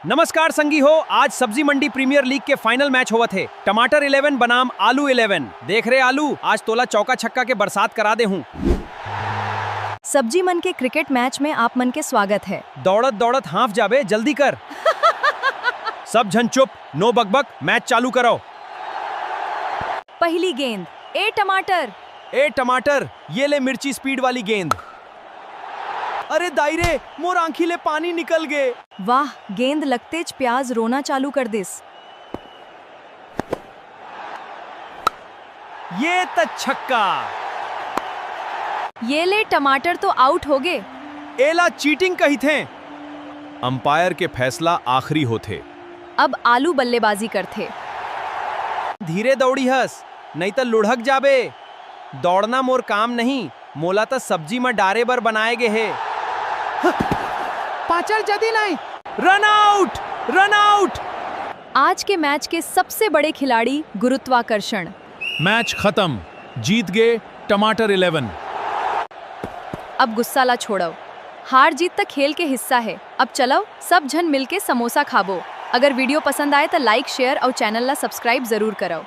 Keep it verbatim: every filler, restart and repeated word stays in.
नमस्कार संगी हो, आज सब्जी मंडी प्रीमियर लीग के फाइनल मैच होवत हे। टमाटर इलेवन बनाम आलू इलेवन। देख रे आलू, आज तोला चौका छक्का के बरसात करा दे हूँ। सब्जी मन के क्रिकेट मैच में आप मन के स्वागत है। दौड़त दौड़त हाँफ जाबे, जल्दी कर। सब झन चुप, नो बकबक, मैच चालू करो। पहली गेंद, ए टमाटर। ए टमाटर, ये ले मिर्ची स्पीड वाली गेंद। अरे दाई रे, मोर आंखी ले पानी निकल गे। वाह, गेंद लगतेच प्याज रोना चालू कर दिस। ये त छक्का। ये ले टमाटर तो आउट हो गे। एला चीटिंग कहिथे। अंपायर के फैसला आखिरी होथे। अब आलू बल्लेबाजी करथे। धीरे दौड़ी हस, नई त लुढ़क जाबे। दौड़ना मोर काम नहीं, मोला त सब्जी म डारे बर बनाए गे हे। पाचल जदी नहीं। रन आउट, रन आउट। आज के मैच के सबसे बड़े खिलाड़ी गुरुत्वाकर्षण। मैच खत्म, जीत गे टमाटर इलेवन। अब गुस्सा ला छोड़व, हार जीत त खेल के हिस्सा है। अब चलव, सब झन मिलके समोसा खाबो। अगर वीडियो पसंद आए त लाइक, शेयर और चैनल ला सब्सक्राइब जरूर करव।